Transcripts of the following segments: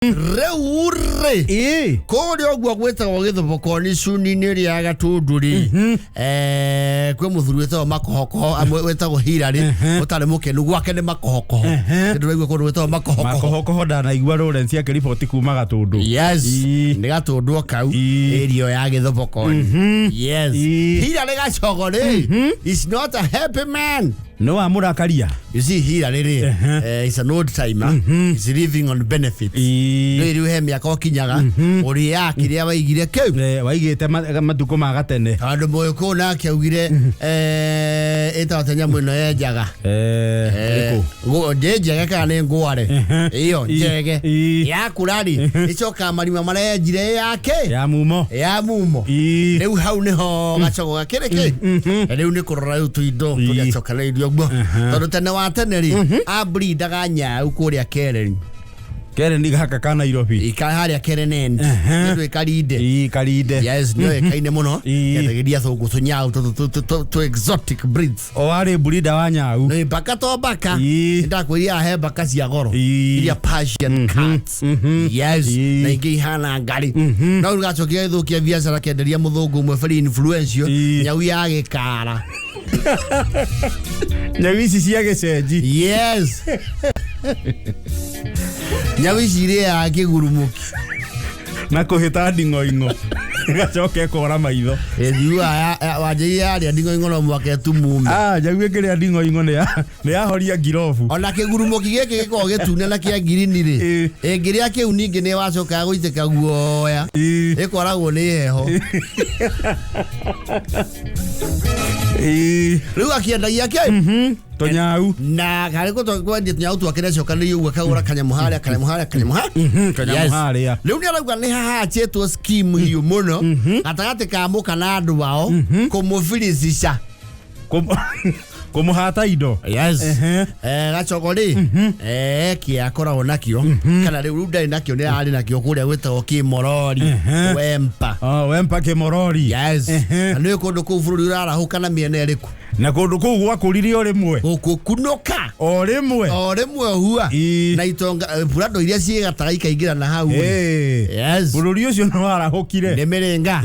Rĩu rĩ, kũrĩa ũguo gwĩtagwo Gĩthobokoni cuni-inĩ rĩa Gatũndũ rĩ, kwĩ mũthuri wĩtagwo Makohokoho, amwe wĩtagwo Hilary, ũtarĩ mũkenu gwake nĩ Makohokoho. Nĩndĩraigua kũndũ gwĩtagwo Makohokoho. Makohokoho ndanaigua Lawrence akĩriboti kuma Gatũndũ. Yes, nĩ Gatũndũ o kau, area ya Gĩthobokoni. Yes. Hilary Gacogo rĩ, is not a happy man. Nĩ wamũrakaria. You see Hilary rĩ, is an old timer, is living on benefits. Rĩu rĩu he mĩaka ũkinyaga ũrĩaga kĩrĩa waigire kĩu. Waigĩte matukũ ma gatene. Tondũ mũgĩkũyũ nake augire, ĩtagwo atĩa nyamũ ĩno yenjaga? Ĩrĩkũ? Ndĩ njege kana nĩ ngware? Ĩyo njege. Yakũra rĩ, ĩcokaga marima marĩa yenjire yake? Ya mumo. Ya mumo. Rĩu hau nĩho gacogo gakĩrĩ kĩ? Rĩu nĩ kũrora rĩu tũindo tũrĩa cokanĩrĩirio ũguo. Tondũ tene wa tene rĩ, ambrindaga nyau kũrĩa Kereni. Kereni gaka ka Nairobi. Ika harĩa Keren End. Nĩ Karinde. Ii, Karinde. Yes, nĩ oĩkaine mũno. Endagĩria athũngũ tũnyau tũ exotic breeds. O arĩ breeder wa nyau. Nĩ mbaka to mbaka. Nĩndakwĩrire ahe mbaka cia goro. Iria Persian cats. Yes. Na ingĩ ihana ngari. No rĩu gacokire gagĩthũkia biacara kenderia mũthũngũ ũmwe very influential nyau ya gĩkara. Nyau ici cia gĩcenji. Yes. Nyau ici irĩaga kĩgurumũki. Na kũhĩta nding'oing'o. Ĩgacoka ĩkora maitho. Ĩthiaga wanjĩire yarĩa nding'oing'o no mwaka ĩtumume. Ah, nyau ĩngĩrĩa nding'oing'o nĩ yahoria ngirobu. Ona kĩgurumũki gĩkĩ gĩkoragwo gĩtune na kĩa ngirini rĩ, ĩngĩrĩa kĩu ningĩ nĩ wacokaga gũitĩka guoya. Ĩkoragwo nĩ heho. Rĩu akĩendagia kĩ? Tũnyau. Na karĩ kũ kwendia tũnyau twake nĩacokanĩrĩirie ũguo akagũra kanyamũ harĩa, kanyamũ harĩa, kanyamũ ha. Kanyamũ Yes. harĩa. Rĩu nĩ arauga nĩ hahachĩtwo scheme hiũ mũno gatagatĩ ka mũka na andũ ao kũmũbiricisha. Kũmũhata indo. Yes. Gacogo rĩ, kĩa akoragwo nakĩo kana rĩu rĩu ndarĩ nakĩo, nĩ arĩ nakĩo kũrĩa gwĩtagwo Kĩmorori. Wempa. Oh, Wempa Kĩmorori. Yes. Na nĩ kũndũ kũu bũrũri ũrarahũka na mĩena ĩrĩkũ? Na kũndũ kũu gwakũrire o rĩmwe. Gũkũkunũka. O rĩmwe. O rĩmwe hua. Na itonga, burado iria ciĩ gataga ikaingĩra na hau. Yes. Bũrũri ũcio nĩ warahũkire. Nĩ mĩrĩnga.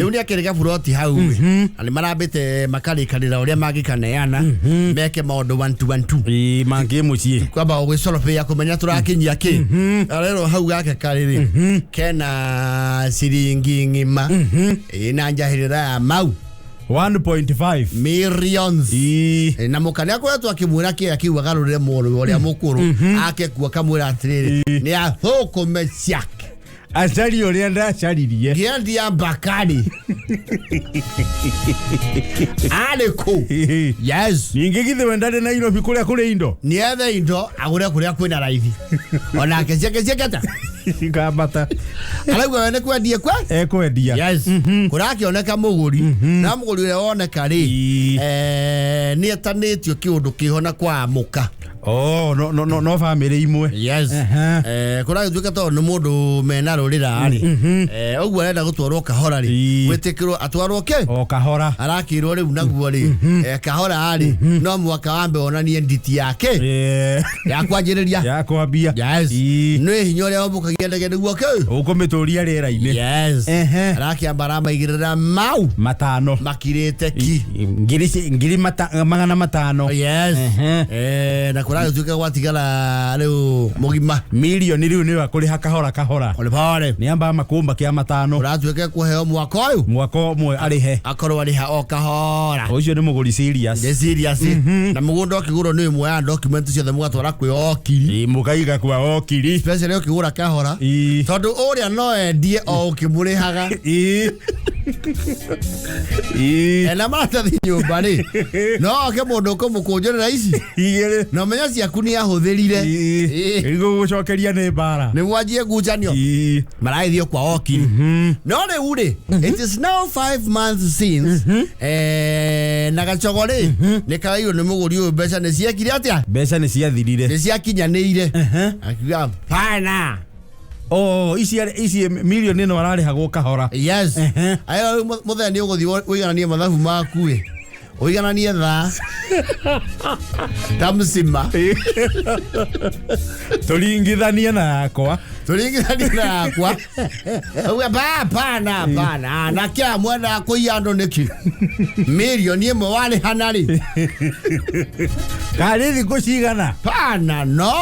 Rĩu nĩ akĩrĩ gaburoti hau. Na nĩ marambĩte makarĩkanĩra ũrĩa mangĩkaneana meke maũndũ one two one two. Mangĩ mũciĩ. Kwamba gũgĩcorobĩa kũmenya tũrakinyia kĩ. Arerwo hau gake karĩ rĩ, kena ciringi ng'ima ĩna njahĩrĩra ya mau. 1.5 millions. Na mũka nĩ akoretwo akĩmwĩra kĩrĩa kĩu agarũrĩre mũrũ ũrĩa mũkũrũ ake kuo akamwĩra atĩrĩrĩ nĩ athũkũme ciake. Acarie ũrĩa ndacaririe. Ngĩendia mbakari. Arĩ kũ? Yes. Ningĩ githĩ we ndarĩ Nairobi kũrĩa kũrĩ indo? Nĩ ethe indo agũre kũrĩa kwĩna raithi. Onake ciake ciake ta. Cikambata. Arauga we nĩ kwendie kwe? Ekwendia. Yes. Kũrakĩoneka mũgũri. Na mũgũri ũrĩa woneka rĩ, nĩ etanĩtio kĩũndũ kĩho na kwa mũka. Oh, no no no no family imwe. Yes. Kũragĩtuĩka tondũ nĩ mũndũ mena rũrĩra rĩ. Ũguo arenda gũtwarwo kahora rĩ. Gwĩtĩkĩrwo atwarwo kĩ? O kahora. Arakĩrwo rĩu naguo rĩ. Kahora rĩ. No mwaka wambe wonanie nditi yake. Ya kwanjĩrĩria. Ya kwambia. Yes. Nĩ hinya ũrĩa ũmbũkagia ndege nĩguo kĩ? Ũkũmĩtũria rĩera-inĩ. Yes. Arakĩamba aramaigĩrĩra mau. Matano. Makirĩte ki. Ngiri 500. Yes. Na kũragĩtuĩka gwatigara rĩu mũgima. Mirioni rĩu nĩwe akũrĩha kahora kahora. Pole pole. Nĩ amba makũmba kĩa matano. Kũratuĩka kũheo mwaka ũyũ. Mwaka ũmwe arĩhe. Akorwo arĩha o kahora. Ũcio nĩ mũgũri serious. Nĩ serious. Na mũgũnda ũkĩgũrwo nĩ ũmwe ya document ciothe mũgatwara kwĩ okiri. Ĩ, mũkaiga kwa okiri. Especially ũkĩgũra kahora. Tondũ ũrĩa no endie o ũkĩmũrĩhaga. Ena maratathi nyũmba rĩ, no oke mũndũ ũkũmũkũnjũrĩra ici. Igĩrĩ. Na ũmenye ciaku nĩ ahũthĩrire. Gũgũcokeria nĩ mbara. Nĩguo anjie ngucanio. Maragĩthiĩ kwa okiri. No rĩu rĩ, it is now 5 months since, na gacogo rĩ, nĩ karairwo nĩ mũgũri ũyũ mbeca nĩ ciekire atĩa? Mbeca nĩ ciathirire. Nĩ ciakinyanĩire. Akiuga pana. Oh, ici milioni ĩno ararĩhagwo kahora. Yes. Ayo rĩu mũthenya nĩ ũgũthiĩ ũigananie mathabu maku ĩ. Ũigananie thaa ta mcima. Tũringithanie na yakwa. Tũringithanie na yakwa. Auga, "Ba, hapana, hapana." Na kĩa mwendaga kũiya andũ nĩkĩ? Mirioni ĩmwe warĩhana rĩ? Karĩ thikũ cigana? Pana, no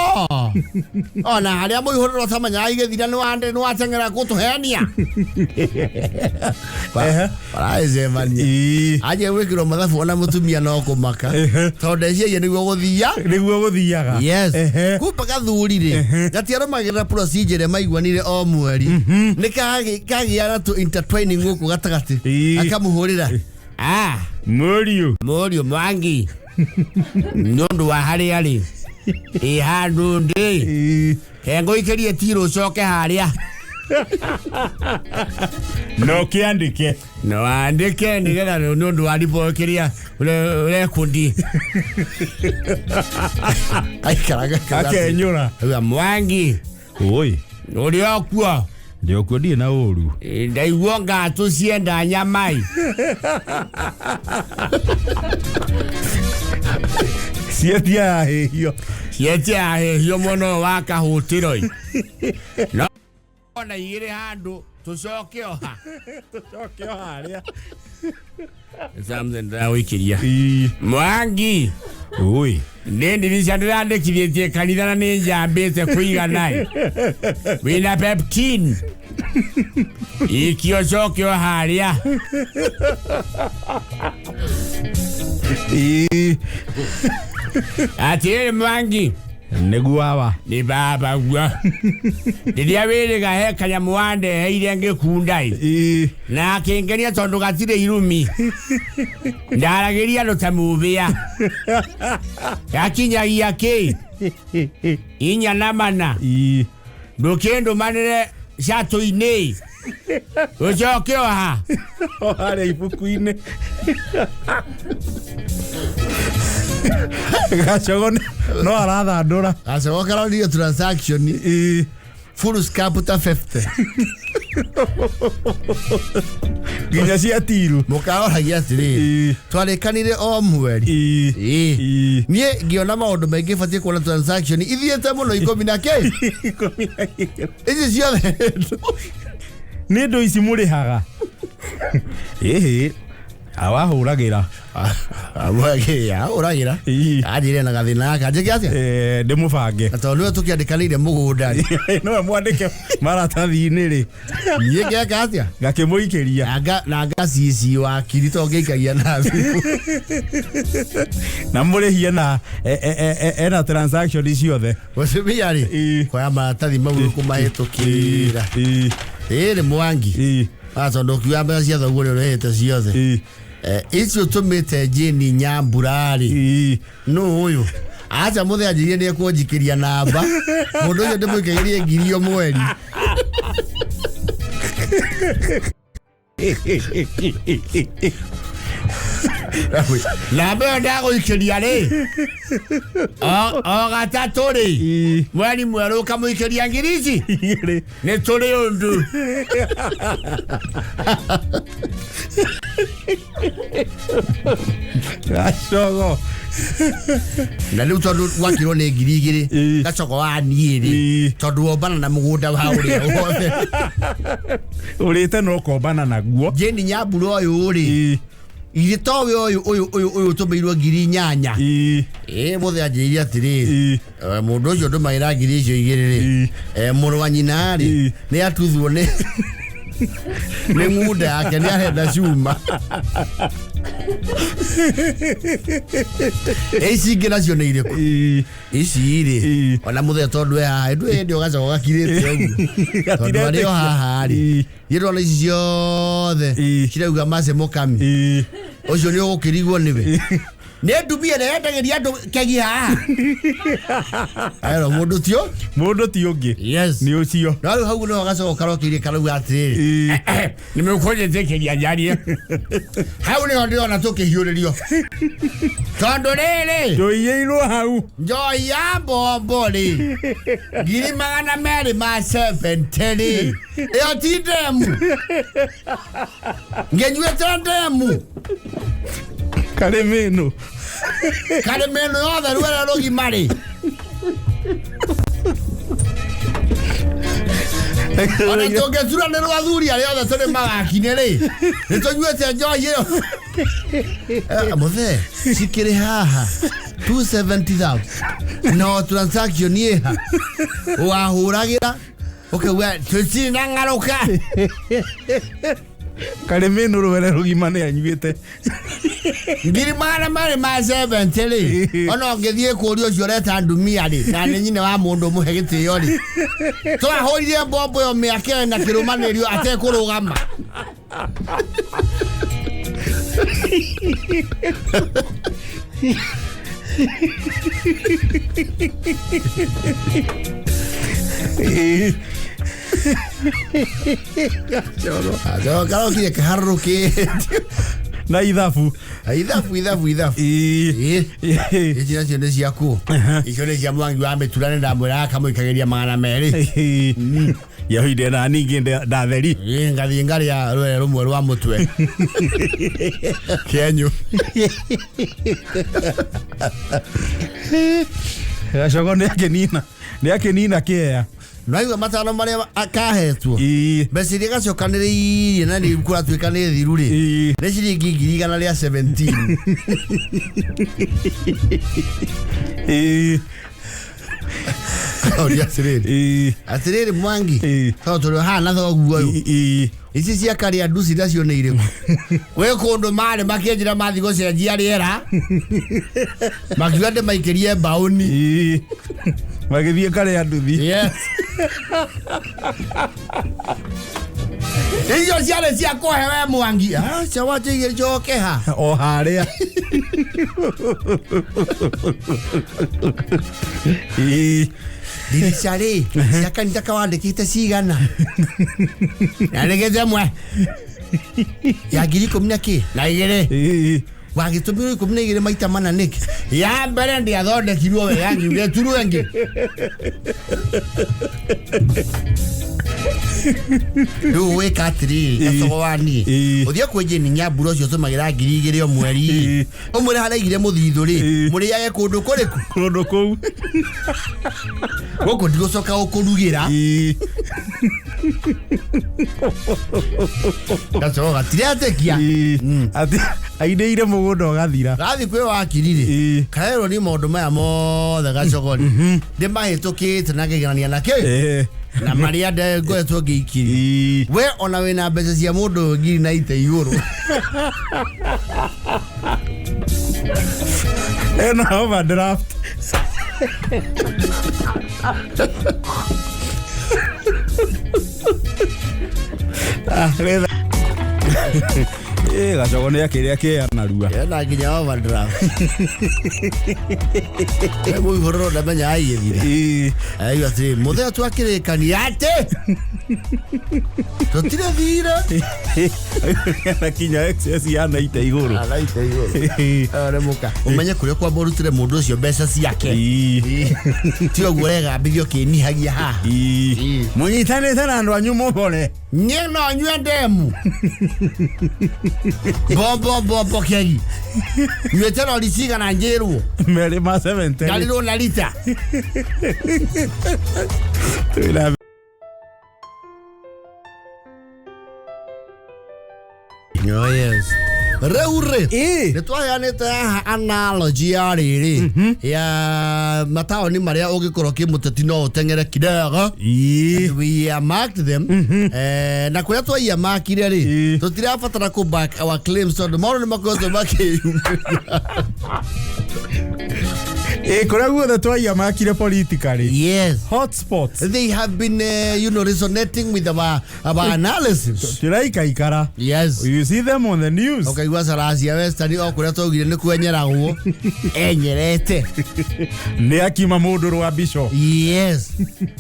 ona harĩa mũihũrĩro ũtamenyaga igĩthira nĩ wateng'era gũtũhenia. Ehe. Baragĩcemania. Anjia gwĩkĩrwo mathabu ona mũtumia no kũmaka. Tondũ ndeciagia nĩguo gũthia. Nĩguo gũthiaga. Yes. Ehe. Kumbe gathuri rĩ gatiarũmagĩrĩra procedure ĩrĩa maiguanire o mweri, nĩ kagĩa na tũ intertwining gũkũ gatagatĩ. Akamũhũrĩra, ah. Mũriũ. Mũriũ Mwangi, nĩ ũndũ wa harĩa rĩ ĩ handũ ndĩ kengũikĩrie tirũ ũcoke harĩa. No kĩandĩke. No andĩke nĩgetha nĩ ũndũ wa riboti kĩrĩa ũrekundi aikaraga. Akenyũra. Auga, Mwangi. Oi. Ũrĩa ũkuo? Ndĩ okuo, ndirĩ na ũru. Ĩ, ndaiguo ngatũ cienda nyamai. Cietia yahĩhio. Cietia yahĩhio mwena ũyũ wa kahũtĩro no ona igĩrĩ handũ tũcoke oha. Tũcoke o harĩa. Something ndĩragũikĩria. Mwangi. Oi. Nĩ ndirica ndĩrandĩkithĩtie kanitha na nĩ njambĩte kũigana wĩna peptin ikio coke o harĩa. Atĩrĩrĩ Mwangi. Nĩguo awa. Nĩ baba guo rĩrĩa wĩrĩga he kanyamũ wandeheire ngĩkundai na akĩngenia tondũ gatirĩ irumi, ndaragĩria andũ ta mũbĩa gakinyagia kĩ inya na mana. Ndũkĩndũmanĩre catũ-inĩ ũcoke oha. O harĩa ibuku-inĩ gacogo no arathandũra. Gacogo karonire transaction full scap ta 50. Nginya cia tiru. Mũkaroragia atĩrĩrĩ, twarĩkanire o mweri. Ĩĩ. Niĩ ngĩona maũndũ maingĩ batiĩ kuona transaction ithiĩte mũno ikũmi na kĩ ici ciothe. Nĩ ndũ ici mũrĩhaga ĩhĩ awahũragĩra. Ũragĩra. Anjĩre na gathĩna gaka njĩke atĩa? Ndĩmũbange. Na tondũ nĩwe tũkĩandĩkanĩire mũgũnda rĩ, nĩwe mwandĩke maratathi-inĩ rĩ, niĩ ngeka atĩa? Ngakĩmũikĩria. Na ngacici wakiri tondũ ngĩikagia na thimũ. Na mũrĩhie na ena transaction ciothe. Mũtumia rĩ koya maratathi mau kũmahĩtũkĩra ĩrĩ Mwangi. Tondũ ũkiuga mbeca cia thoguo nĩ ũrĩhĩte ciothe. Icio ũtũmĩte Jane Nyambura rĩ, nũ ũyũ? Acha mũthee anjĩrie nĩ ekũnjikĩria namba mũndũ ũcio ndĩmũikagĩrie ngiri o mweri. Namba ĩyo ndagũikĩria rĩ o gatatũ rĩ mweri mwerũ ũkamũikĩria ngiri ici. Igĩrĩ. Nĩ tũrĩ ũndũ. Gacogo. Na rĩu tondũ gwakirwo nĩ 2000 gacogo wa niĩ rĩ, tondũ wombana na mũgũnda wa ũrĩa wothe. Ũrĩte no kombana naguo. Jane Nyambura ũyũ rĩ, ithe towe ũyũ ũyũ ũyũ ũyũ ũtũmĩirwo 8000. Ĩ mũthee anjĩrire atĩrĩrĩ, mũndũ ũcio ndũmagĩra ngiri icio igĩrĩ rĩ, mũrũ wa nyina rĩ, nĩ atuthwo nĩ ng'unda yake, nĩ arenda cuma. Ici ingĩ nacio nĩ irĩkũ? Ici rĩ, ona mũthee tondũ e haha ndũ hĩndĩ ũgacoka gakirĩte ũguo tondũ arĩ o haha rĩ, niĩ ndona ici ciothe cirauga mace mũkami ũcio nĩ ũgũkĩrigwo nĩwe nĩ ndumia ĩrĩa yendagĩria andũ kegi haha ero mũndũ tio. Mũndũ ti ũngĩ. Yes. Nĩ ũcio. No rĩu hau nĩho gacoka karokĩirie karauga atĩrĩrĩ, nĩ mũkũnjĩtĩkĩria njarie hau nĩho ndĩrona tũkĩhiũrĩrio tondũ rĩrĩ tũiyĩirwo hau. Njoi ya mbombo rĩ 270,000 rĩ, ĩyo ti ndemu ngĩnyuĩte ndemu. Karĩ mĩnũ. Karĩ mĩnũ yothe rwere rũgima rĩ. Ona tũngĩturanĩrwo athuri arĩa othe tũrĩ mawaki-inĩ rĩ, nĩ tũnyuĩte njohi ĩyo. Mũthee, cikĩrĩ haha 270,000 no transaction ĩha wahũragĩra ũkauga tũtirĩ na ng'arũka. Karĩ mĩnũ rwere rũgima nĩ anyuĩte. 270,000 rĩ, ona ũngĩthiĩ kũria ũcio ũreta ndumia rĩ, na nĩ nyina wa mũndũ mũhe gĩtĩo rĩ, twahũrire mbombo ĩyo mĩaka ĩna kĩrũmanĩrio atekũrũgama. Karokire kaharũrũkĩte. Na ithabu. Ithabu ithabu ithabu. Ĩĩ. Ĩĩ. Ici nacio nĩ ciaku. Icio nĩ cia Mwangi wa mĩtura, nĩ ndamwĩra akamũikagĩria 200. Yahoire na ningĩ ndatheri. Ĩĩ, ngathiĩ ngarĩa rwere rũmwe rwa mũtwe kĩenyũ. Gacogo nĩ akĩnina. Nĩ akĩnina kĩea. Naigua matano marĩa akahetwo. Ĩĩ. Mbeca iria gacokanĩrĩirie na nĩ kũratuĩka nĩ thiru rĩ, Ĩĩ. nĩ ciringi 117,000. Ĩĩ. Oria atĩrĩrĩ. Ĩĩ. Atĩrĩrĩ Mwangi, Ĩĩ. tondũ tũrĩ o haha na thoguo ũyũ. Ĩĩ. Ici cia karĩa nduci nacio nĩ irĩkũ? Gwĩ kũndũ marĩ makĩnjĩra mathiĩ gũcenjia rĩera, makiuga ndĩmaikĩrie mbaũni. Ĩĩ. Magĩthiĩ karĩa nduthi. Yes. Icio ciarĩ cia kũhe we Mwangi. Aca wanjĩire njoke ha. O harĩa. Ĩĩ. Ndirica rĩ, cia kanitha kawandĩkĩte cigana? Yandĩkĩte ĩmwe. Ya ngiri ikũmi na kĩ? Na igĩrĩ. Ĩĩ. Wagĩtũmirwo 12 maita mana nĩkĩ? Ya mbere ndĩathondekirwo wega ngiuga ĩturwo ĩngĩ. Rĩu wĩka atĩrĩrĩ, gacogo wa niĩ. Ĩĩ. Ũthiĩ kwĩ Jane Nyambura ũcio ũtũmagĩra 2,000 o mweri. Ĩĩ. Ũmwĩre harĩa aigire mũthithũ rĩ, Ĩĩ. mũrĩage kũndũ kũrĩkũ? Kũndũ kũu. Gũkũ ndigũcoka gũkũrugĩra. Ĩĩ. Gacogo gatiretĩkia. Ĩĩ. Atĩ ainĩire mũgũnda ũgathira. Gathiĩ kwĩ wakiri rĩ, Ĩĩ. karerwo nĩ maũndũ maya mothe gacogo rĩ, ndĩmahĩtũkĩte na ngĩgerania na kĩ? Ĩĩ. Na marĩa ngoretwo ngĩikiria. Ĩĩ. We ona wĩna mbeca cia mũndũ ngiri na ite igũrũ. Ena overdraft. Ah, wetha. Ĩĩ, gacogo nĩ akĩrĩa kĩea narua. Ena nginya overdraft. We mũihũrĩro ndamenya aigĩthire. Ĩĩ. Aigua atĩrĩ, mũthenya twakĩrĩkania atĩ tũtirĩ thirĩ. Na kinya excess ya naite igũrũ. Araite igũrũ. Ĩĩ. Ĩyo nĩ mũka. Ũmenye kũrĩa kwamba ũrutĩre mũndũ ũcio mbeca ciake. Ĩĩ. Ti ũguo ũregambithia ũkĩnihagia haha. Ĩĩ. Mũnyitanĩte na andũ anyu mũhore. Niĩ no nyue ndemu. Bombo bombo kegi. Nyuĩte rori cigana njĩrwo. Merĩ ma 70. Ndarirwo na rita. Twĩna Oh yes. Rĩu rĩ, Ĩĩ. nĩ twaheanĩte haha analogy ya rĩrĩ ya mataũni marĩa ũngĩkorwo kĩmũteti no ũteng'ere kidogo. Ĩĩ. We earmarked them. Na kũrĩa twaiamakire rĩ, Ĩĩ. tũtirabatara kũ back our claims tondũ maũndũ nĩ makoretwo makĩyumĩria. Ĩĩ, kũrĩa guothe twaiamakire politically. Yes. Hotspots. They have been resonating with our analysis. Tũraikaikara. Yes. You see them on the news. Ũkaigua Salasya Western o kũrĩa twaugire nĩ kwenyeragwo enyerete. Nĩ akiuma mũndũ rwa mbico. Yes.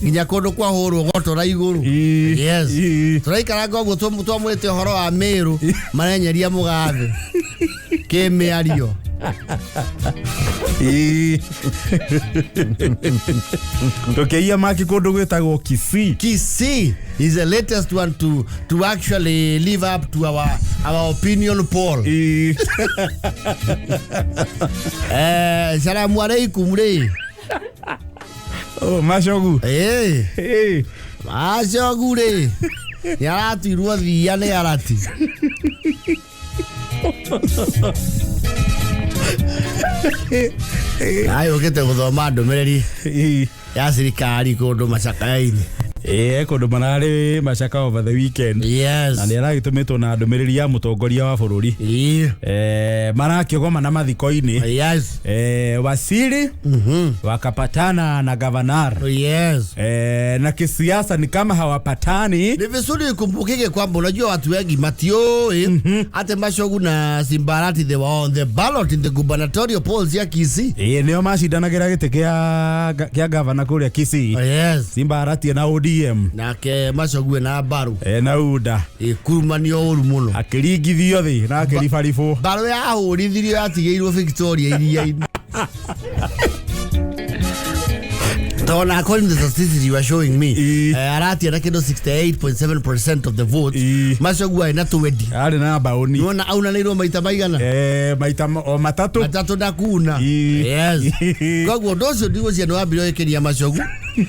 Nginya kũndũ kwahũrwo gotora igũrũ. Ĩĩ. Yes. Ĩĩ. Tũraikaranga ũguo twamwĩte ũhoro wa Mĩrũ marenyeria mũgathe kĩmĩario. Ĩĩ. Tũkĩiya maki kũndũ gwĩtagwo Kisii. Kisii is the latest one to actually live up to our opinion poll. Ĩĩ. Salamu alaikum rĩ. Oh, Macogu. Eh, Ĩĩ. Macogu rĩ. Nĩ aratuirwo thia nĩ arati. Ayũkĩte gũthoma ndũmĩrĩri Ĩĩ. ya thirikari kũndũ macakaya-inĩ. Ĩĩ, kũndũ mararĩ macaka over the weekend. Yes. Na nĩ aragĩtũmĩtwo na ndũmĩrĩri ya mũtongoria wa bũrũri. Ĩĩ. Marakĩgoma na mathiko-inĩ. Yes. Wasiri wakapatana na gavanar. Yes. Na kisiasa ni kama hawapatani. Ni vizuri ikumbukike kwamba unajua watu wengi matiũĩ atĩ Machogu na Simbarati they were on the ballot in the gubernatorial polls ya Kisii. Ĩĩ, nĩo macindanagĩra gĩtĩ kĩa gavana kũrĩa Kisii. Yes. Simba Arati na ODM. Nake Machogu na Mbaru Na UDA. Ĩkurumanio ũru mũno. Akĩringithio thĩ na akĩribaribwo. Mbaru yahũrithirio yatigĩirwo Victoria iria-inĩ. Tona according to the statistics you are showing me, Ĩĩ. Arati ana kĩndũ 68.7% of the votes. Ĩĩ. Machogu arĩ na 20. Arĩ na mbaũni. Nĩwona aunanĩirwo maita maigana? Maita o matatũ. Matatũ na kuna. Ĩĩ. Yes. Koguo ũndũ ũcio ndigũcia nĩ wambire ũgĩkenia Machogu.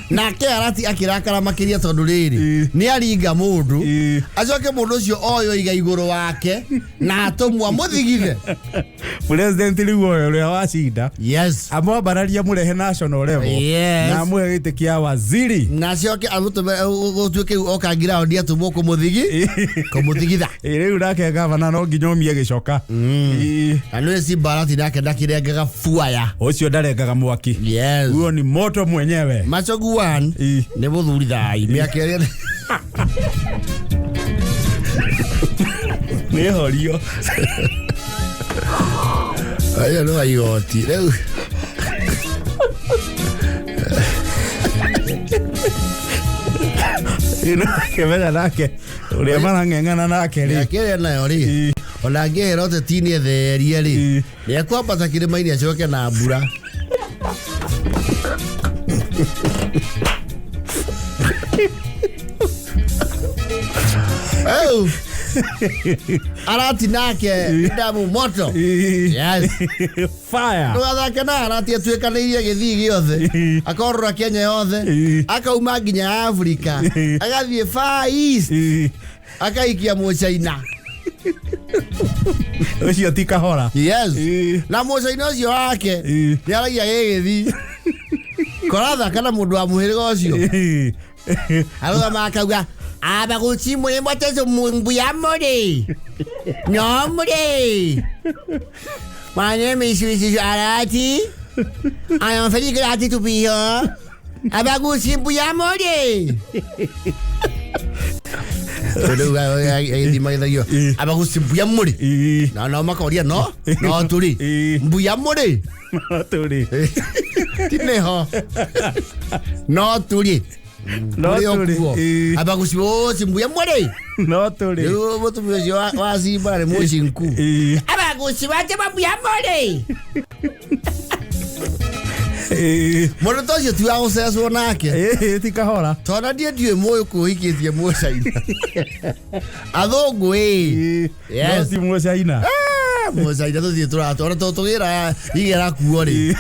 Nake Arati akĩrakara makĩria tondũ rĩrĩ Ĩĩ. nĩ aringa mũndũ Ĩĩ. acoke mũndũ ũcio oyo iga igũrũ wake na atũmwo amũthigithe. President rĩu ũyũ ũrĩa wacinda Yes. amwambararia mũrehe national level. Yes. Na amũhe gĩtĩ kĩa waziri. Na acoke amũtũme gũtuĩke rĩu oka ngiraũndi atũmwo kũmũthigi kũmũthigitha. Ĩĩ, rĩu nake gavana no nginya ũmie gĩcoka. Ĩĩ. Na nĩ Simbarati nake ndakĩrengaga fuaya. Ũcio ndarengaga mwaki. Yes. Huo ni moto mwenyewe. Machogu one Ĩĩ. nĩ mũthuri thai mĩaka ĩrĩa Nĩ horio. Ayo nĩ wa igoti rĩu. Kĩmenya nake ũrĩa marang'eng'ana nake rĩ. Mĩaka ĩrĩa nayo rĩ Ĩĩ. ona angĩhera ũteti-inĩ etherie rĩ Ĩĩ. nĩ ekwambata kĩrĩma-inĩ acoke na mbura. Au. Arati nake damu moto. Ĩĩ. Yes. Fire. Ndũgathake na Arati atuĩkanĩirie gĩthii gĩothe Ĩĩ. akorora Kenya yothe Ĩĩ. akauma nginya Afrika Ĩĩ. agathiĩ Far East Ĩĩ. akaikia mũcaina. Ũcio ti kahora. Yes. Ĩĩ. Na mũcaina ũcio wake Ĩĩ. nĩ aragia gĩgĩthii korathaka na mũndũ wa mũhĩrĩga ũcio Ĩĩ. arũgama akauga abaguci mũrĩ mwateco mbuya mũrĩ no mũrĩ. My name is Mrs. Arati. I am very glad to be here. Abaguci mbuya mũrĩ. Rĩu agĩthiĩ magĩthagio Ĩĩ. abaguci mbuya mũrĩ Ĩĩ. na nao makoria no no tũrĩ Ĩĩ. mbuya mũrĩ No tũrĩ. ti nĩho no tũrĩ No Mũrĩ o tũrĩ. kuo. Ĩĩ. Abaguci bose mbuya mũrĩ No tũrĩ. rĩu mũtumia ũcio wa Simba nĩ mũcinku. Ĩĩ. Abaguci bate mbuya mũrĩ. Ĩĩ. Mũndũ ta ũcio ti wa gũcecwo nake. Ĩĩ, ti kahora. Tondũ niĩ ndiũĩ mũĩ kũhikĩtie mũcaina athũngũ ĩ. Ĩĩ. Yes. No ti mũcaina. Mũcaina tũthiĩ tũratwara tondũ tũgĩra igera kuo rĩ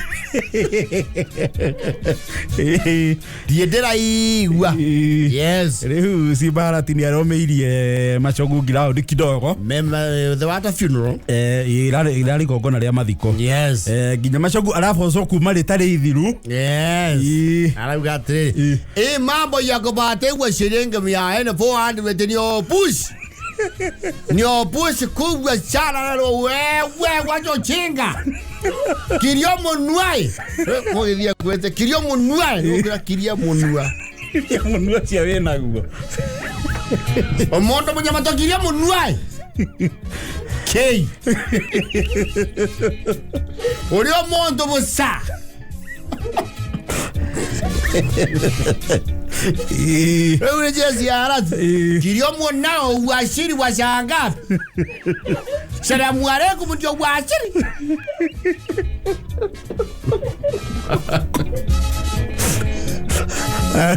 Ĩĩ. ndiĩ ndĩraigua. Ĩĩ. Yes. Rĩu Simba Arati nĩ aromĩirie Machogu ground kidogo. Mema the water funeral. Ĩrarĩ igongona rĩa mathiko. Yes. Nginya Machogu arabocwo kuma rĩtarĩ ithiru. Yes. Ĩĩ. Arauga atĩrĩrĩ Ĩĩ. ĩ mambo ya kubategwa shilingi 400 ni opush ni opush kubwa sana lero wewe wachochinga kirio munua mũgĩthiĩ kwĩte kirio munua nĩgũkĩra kiria munua. Mũnua ũcio wĩnaguo. Omondo mũnyamato kirio munua kei ũrĩa omondo mũca. Rĩu nĩ jezi ya Arati. Kilio mwanao uashiri wa saa ngapi? Salamu alaikum ndio uashiri.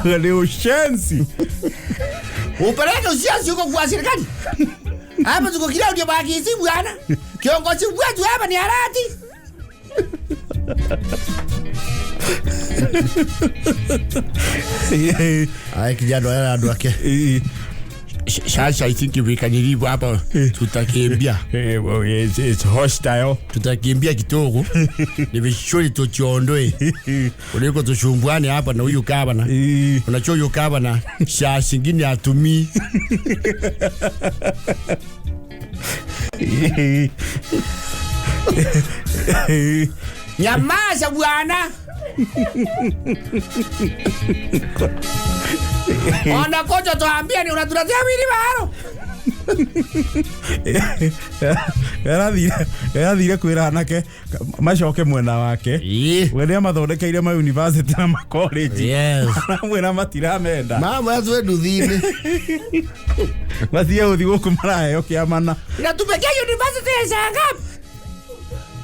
Nĩ ũcenci. Upeleke usiasi huko kwa serikali. Hapa tuko kila ndio baki bwana. Kiongozi wetu hapa ni Arati. Ai kijana wale andũ ake. Sasa I think we can leave hapa, tutakimbia. Well, it's hostile. Tutakimbia kidogo. Ni vizuri tujiondoe. Kuliko tusumbuane hapa na huyu gavana. Unajua huyu gavana saa zingine hatumii. Nyamaza bwana. Ona kocha tuambie ni unatuletea wheelbarrow. Yarathire kwĩra anake macoke mwena wake. We nĩ amathondekeire ma university na ma college. Yes. Aramwĩra matiramenda. Mama yetu nduthi-inĩ. Matige gũthiĩ gũkũ maraheo kĩamana. Na tupekee university ya saa ngapi?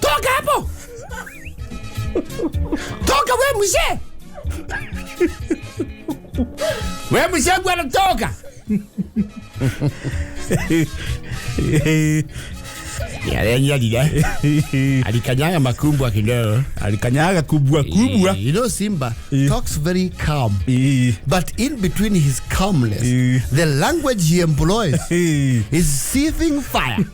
Toka hapo. Toka we mzee. We mzee bwana toka. Yale alikanyaga makumbwa kidogo. Alikanyaga kubwa kubwa. You know Simba talks very calm. But in between his calmness, the language he employs is seething fire.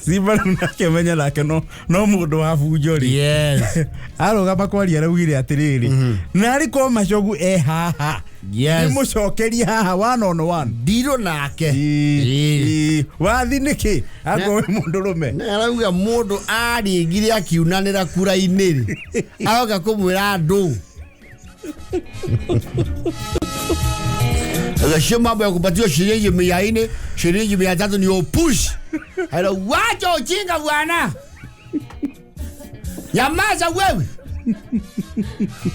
Simba nake nake no mũndũ wa bunjo rĩ. Yes. Arũgama kwaria araugire atĩrĩrĩ, narĩ ko Machogu e haha. Yes. Nĩmũcokerie haha one on one. Ndiro nake. Wathi nĩkĩ? Akorwo wĩ mũndũrũme. Na arauga mũndũ arĩngire akiunanĩra kura-inĩ rĩ, aroka kũmwĩra andũ. Sio mambo ya kupatiwa shilingi 400, shilingi 300 ni upush. Hello, wacha ujinga bwana. Nyamaza wewe.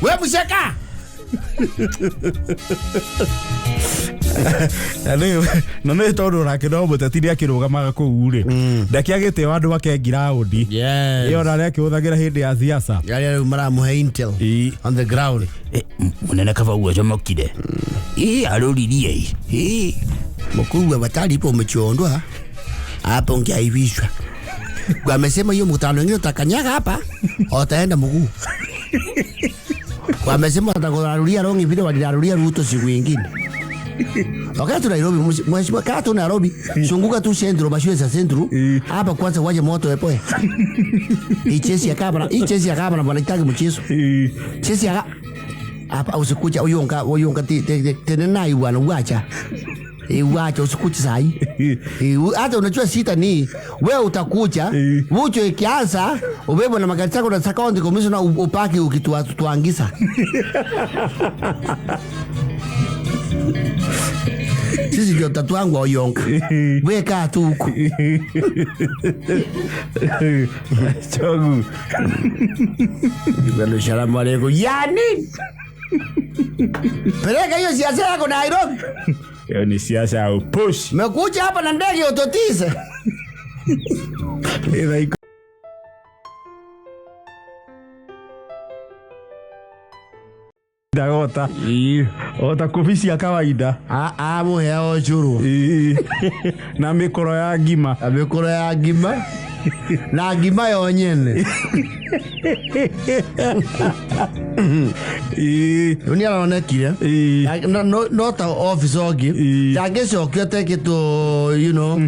Wewe mshaka. Na nĩ tondũ nake no mũteti nĩ akĩrũgamaga kũu rĩ, ndakĩagĩte andũ ake ngiraũndi. Ĩyo na arĩa akĩhũthagĩra hĩndĩ ya siasa. Arĩa rĩu maramũhe intel on the ground. Munene kaba uacomokire. Aroririe. Mkuu wa umechiondoa hapo ungeaibishwa. Wamesema hiyo mkutano wengine utakanyaga hapa utaenda mguu. Wamesema watakurarulia rongi vile walirarulia Ruto siku nyingine. Wakati tu Nairobi, mheshimiwa kaa tu Nairobi, zunguka tu centro, mashule za centro. Hapa kwanza waje moto epoe. Hii chesi ya kabla, hii chesi ya kabla wanahitaji mchezo. Chesi ya hapa usikuja uyonga tena na bwana uacha. Uacha usikuja sahi. Hata unajua sita ni wewe utakuja, vucho ikianza, ubebwe na magari yako na county commissioner upaki ukituangisa. Sisi ndio tatuangwa oyonga. Weka tu huko. Chogu. Bwana salamu alaykum. Yani peleka hiyo siasa yako Nairobi. Hiyo ni siasa ya upushi. Mekuja hapa na ndege utotise. Ota. Ota kofi cia kawaida. Amũheao ũcũrũ. Na mĩkoro ya ngima. Na mĩkoro ya ngima. Na ngima yo nyene. Rĩu nĩ aronekire. No ta office ũngĩ. Ndangĩcokio tekĩtwo, you know,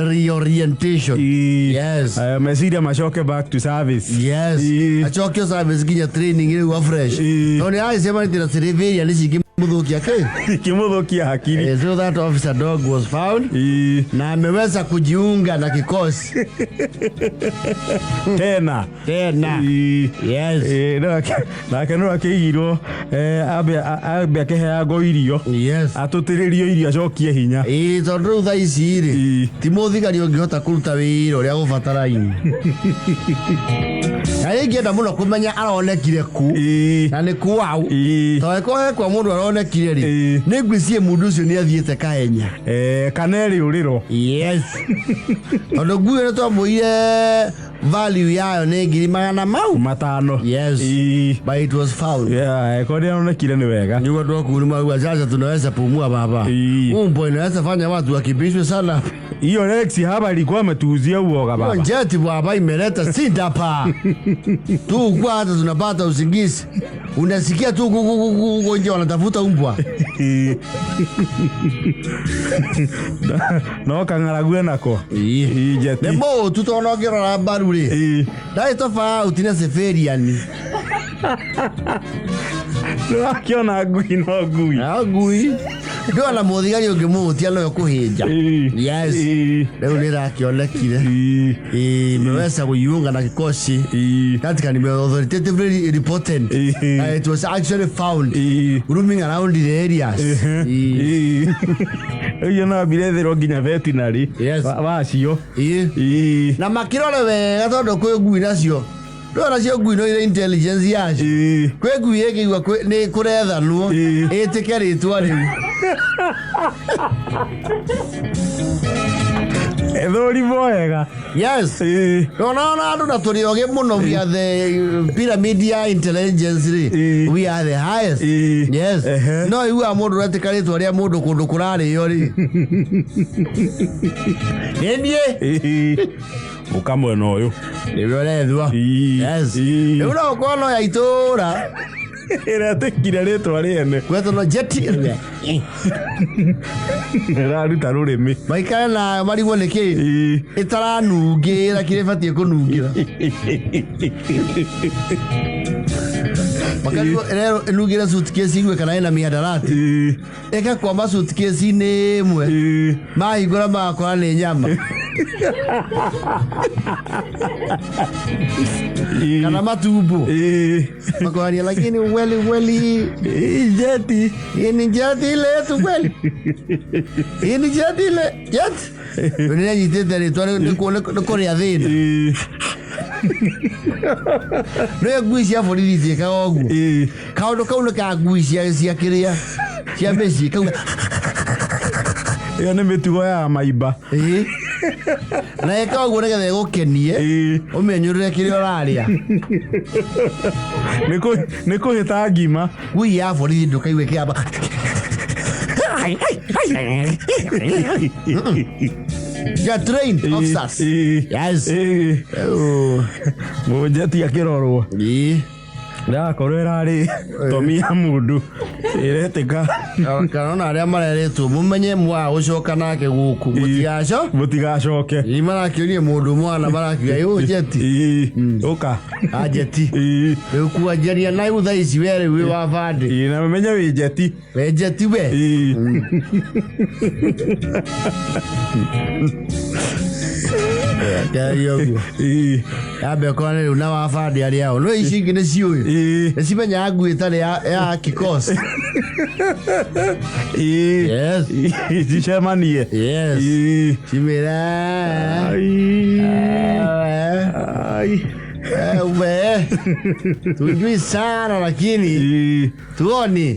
reorientation. Yes. Meciria macoke back to service. Yes. Acokio service nginya training rĩu wa fresh. No nĩ aragĩcemanĩtie na civilian ici ingĩ Ikĩmũthũkia kĩ? Ikĩmũthũkia hakiri. So that officer dog was found na ameweza kujiunga na kikosi Tena. Tena. Yes. Nake no akĩigirwo ambe akĩheagwo irio. Yes. Atũtĩrĩrio irio acokie hinya. Ĩĩ, tondũ rĩu thaa ici rĩ, ti mũthigari ũngĩhota kũruta wĩra ũrĩa gũbataraine. Na ingĩenda mũno kũmenya aronekire kũ na nĩ kwaũ, tondũ angĩkorwo he kwa mũndũ aronekire rĩ, nĩ ngwĩciria mũndũ ũcio nĩ athiĩte kahenya. Kana ĩrĩ ũrĩro. Yes, tondũ ngui ĩyo nĩ twamũire value yayo nĩ 500,000 5. Yes. But it was found. Yeah, kwa nĩ aronekire nĩ wega. Nĩguo andũ a mauga sasa tunaweza pumua baba. Umbo inaweza fanya watu wakimbishwe sana. Hiyo Rex hapa ilikuwa ametuuzia uoga Hiyo baba. njeti baba imeleta sida pa tu kwa hata tunapata usingizi, unasikia tu kuku kuku huko nje wanatafuta umbwa. No kang'aragu nako. Ii, njeti. Nĩ mũũtu tondũ ũngĩrora mbaru rĩ, ndarĩ tofauti na civilian. Nĩwakĩona ngui no ngui. No ngui. Ndĩrona mũthigari ũngĩmũhutia no ekũhĩnja. Yes. Rĩu nĩrakĩonekire. Imeweza kujiunga na kikosi. That can be authoritatively reported. It was actually found roaming around the areas. Rĩu no ambire thĩrwo nginya veterinary. Yes. Wacio. Na makĩrore wega tondũ kwĩ ngui nacio. Ndũĩ nacio ngui no irĩ intelligence yacio. Kwĩ ngui ĩngĩigua nĩ kũrethanwo ĩtĩke rĩtwa rĩu. Ĩthũrimwo wega. Yes. Unaona andũ na tũrĩ ogĩ mũno, we are the pyramid ya intelligence rĩ, we are the highest. Yes. No iguaga mũndũ ũretĩka rĩtwa rĩa mũndũ kũndũ kũrarĩo rĩ. Nĩ niĩ. Ũka mwena ũyũ. Nĩwe ũrethwo. Yes. Rĩu no ũkorwo no ya itũra. Ĩretĩkire rĩtwa rĩene. Gwetwo jeti. Ĩraruta rũrĩmĩ. Maikare na marigwo nĩ kĩ? Ĩtaranungĩra kĩrĩa ĩbatiĩ kũnungĩra. Makarigwo ĩrerwo ĩnungĩre suitcase igue kana ĩna mĩhandarati. Ĩgakwama suitcase-inĩ ĩmwe. Mahingũra magakora nĩ nyama. Kana matumbo. Makorania lakini weli weli. Jeti. Hii ni jeti ile yetu kweli. Hii ni jeti ile. Jeti. Nĩ anyitĩte rĩtwa nĩ kũrĩa thĩna. Nĩ ngui cia borithi itiĩkaga ũguo. Kaũndũ kau nĩ ka ngui cia kĩrĩa cia mĩciĩ kau. Ĩyo nĩ mĩtugo ya maimba. Na ĩka ũguo nĩgetha ĩgũkenie ũmĩenyũrĩre kĩrĩa ũrarĩa. Nĩ kũhĩta ngima. Ngui ya borithi ndũkaigue kĩamba. You are trained officers. Yes. Mũnjeti akĩrorwo. Ĩrakorwo ĩrarĩ tomi ya mũndũ ĩretĩka. Kana ona arĩa marerĩtwo mũmenye mwaga gũcoka nake gũkũ mũtigaco mũtigacoke. Ĩ marakĩũrie mũndũ mwana marakiuga ĩ njeti. Ũka. Anjeti. Rĩu kuanjania na rĩu thaa ici we rĩu wĩ wa bandĩ. Na ũmenye wĩ njeti. Wĩ njeti we. Kĩaria ũguo. Yambe ũkorane rĩu na wa bandĩ arĩa ao. No ici ingĩ nĩ ciũĩ. Nĩ cimenyaga ngui ĩtarĩ ya kikosi. Yes. Cicemanie. Yes. Cimĩre. We. Tujui sana lakini tuoni.